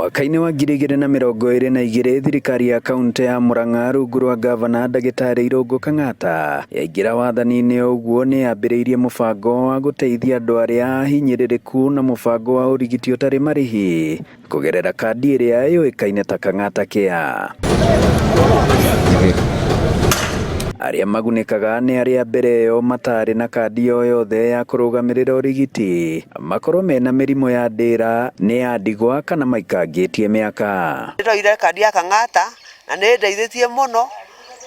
Mwaka-inĩ wa 2022 thirikari ya kaunti ya Murang'a rungu rwa gavana ndagĩtarĩ Irũngũ Kang'ata yaingĩra wathani-inĩ ũguo nĩ yambĩrĩirie mũbango wa gũteithia andũ arĩa ahinyĩrĩrĩku na mũbango wa ũrigiti ũtarĩ marĩhi kũgerera kandi ĩrĩa yũĩkaine ta Kang'ata Care. Arĩa magunĩkaga nĩ arĩa mbere ĩyo matarĩ na kandi o yothe ya kũrũgamĩrĩra ũrigiti, makorwo mena mĩrimũ ya ndĩra, nĩ a ndigwa kana maikangĩtie mĩaka. Nĩndoire kandi ya Kang'ata na nĩ ĩndeithĩtie mũno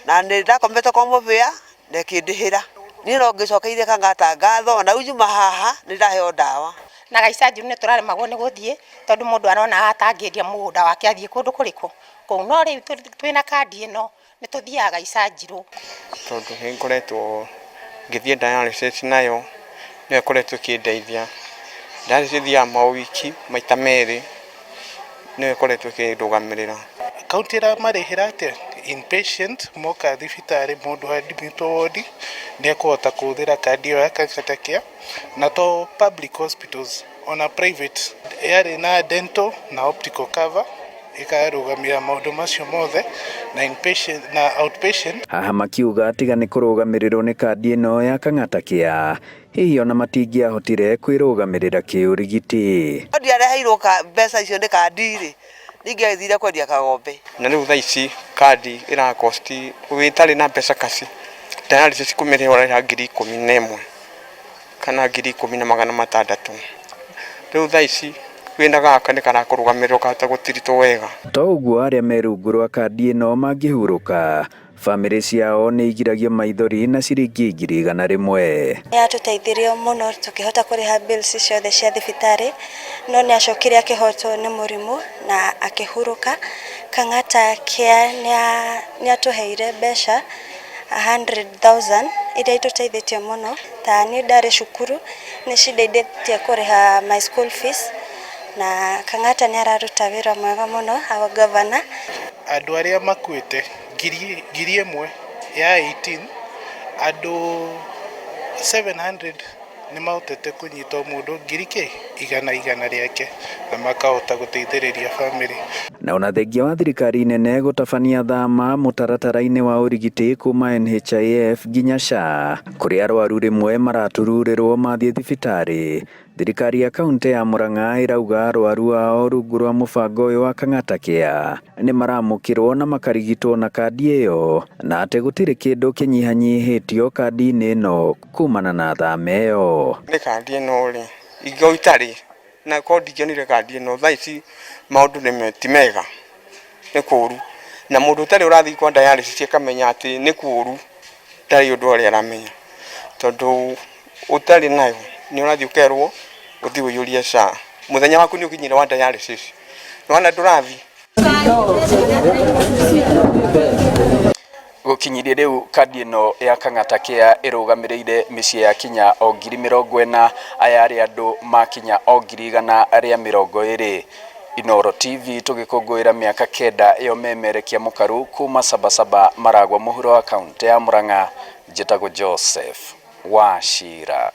na nĩ ndakomete kwa mũbĩa na ĩkĩndĩhĩra. Niĩ no ngĩcokeirie Kang'ata ngatho ona rĩu njuma haha nĩ ndaheo ndawa. Na gaicanjirũ nĩ tũraremagwo nĩ gũthiĩ tondũ mũndũ arona atangĩendia mũgũnda wake athiĩ kũndũ kũrĩkũ kũu, no rĩu twĩna kandi ĩno nĩ tũthiaga gaicanjirũ. Tondũ nĩ ngoretwo ngĩthiĩ dialysis nayo, nĩyo ĩkoretwo ĩkĩndeithia. Dialysis thiaga o wiki maita merĩ, nĩyo ĩkoretwo ĩkĩndũgamĩrĩra. Kaunti ĩramarĩhĩra atĩa? Inpatient moka thibitarĩ mũndũ admitwo wodi nĩ ekũhota kũhũthĩra kandi ĩyo ya Kang'ata Care na to public hospitals ona private yarĩ na dental na optical cover ĩkarũgamĩrĩra maũndũ macio mothe na inpatient na outpatient. Haha makiuga tiga nĩ kũrũgamĩrĩrwo nĩ kandi ĩno ya Kang'ata Care, hihi ona matingĩahotire kwĩrũgamĩrĩra kĩũrigiti. No ndiareheirwo mbeca icio nĩ kandi rĩ, ningĩagĩthire kwendia kagombe. Na rĩu thaa ici kandi ĩra cost wĩtarĩ na mbeca kaci dialysis kũmĩrĩha ũrarĩha 11,000 kana 10,600. Rĩu thaa ici wĩna gaka nĩ karakũrũgamĩrĩra ũkahota gũtiritwo wega. To ũguo arĩa me rungu rwa kandi ĩno mangĩhurũka, bamĩrĩ ciao nĩ igiragio maithori na ciringi 100,000. Nĩ atũteithirie mũno tũkĩhota kũrĩha bills ciothe cia thibitarĩ, no nĩ acokire akĩhotwo nĩ mũrimũ na akĩhurũka. Kang'ata Care nĩ atũheire mbeca 100,000 iria itũteithĩtie mũno. Ta niĩ ndarĩ cukuru nĩ cindeithĩtie kũrĩha my school fees na Kang'ata nĩ araruta wĩra mwega mũno our governor. Andũ arĩa makuĩte 1,000 ya 18 andũ 700 nĩ mahotete kũnyita o mũndũ ngiri kĩ igana igana rĩake na makahota gũteithĩrĩria bamĩrĩ. Na ona thengia wa thirikari nene gũtabania thama mũtaratara-inĩ wa ũrigiti kuma NHIF nginya SHA kũrĩa arwaru rĩmwe maratururĩrwo mathiĩ thibitarĩ, thirikari ya kaunti ya Murang'a ĩrauga arwaru ao rungu rwa mũbango ũyũ wa Kang'ata Care nĩ maramũkĩrwo na makarigitwo na kandi ĩyo na atĩ gũtirĩ kĩndũ kĩnyihanyihĩtio kandi-inĩ ĩno kumana na thama ĩyo. Nĩ kandi ĩno rĩ, ingĩkorwo itarĩ na korwo ndingĩonire kandi ĩno thaa ici maũndũ nĩ ti mega, nĩ kũru. Na mũndũ ũtarĩ ũrathiĩ kwa dialysis akamenya atĩ nĩ kũru, ndarĩ ũndũ ũrĩa aramenya. Tondũ ũtarĩ nayo nĩ ũrathiĩ ũkerwo ũthiĩ ũiyũrie SHA. Mũthenya waku nĩ ũkinyire wa dialysis, nĩwona ndũrathiĩ. Gũkinyirie rĩu kandi ĩno ya Kang'ata Care ĩrũgamĩrĩire mĩciĩ ya kinya o 40,000 aya arĩ andũ makinya o 120,000. Inooro TV tũgĩkũngũĩra mĩaka 9 ya ũmemerekia mũkaru kuma Sabasaba Maragwa mũhuro wa kaunti ya Murang'a. Njĩtagwo Joseph Wachira.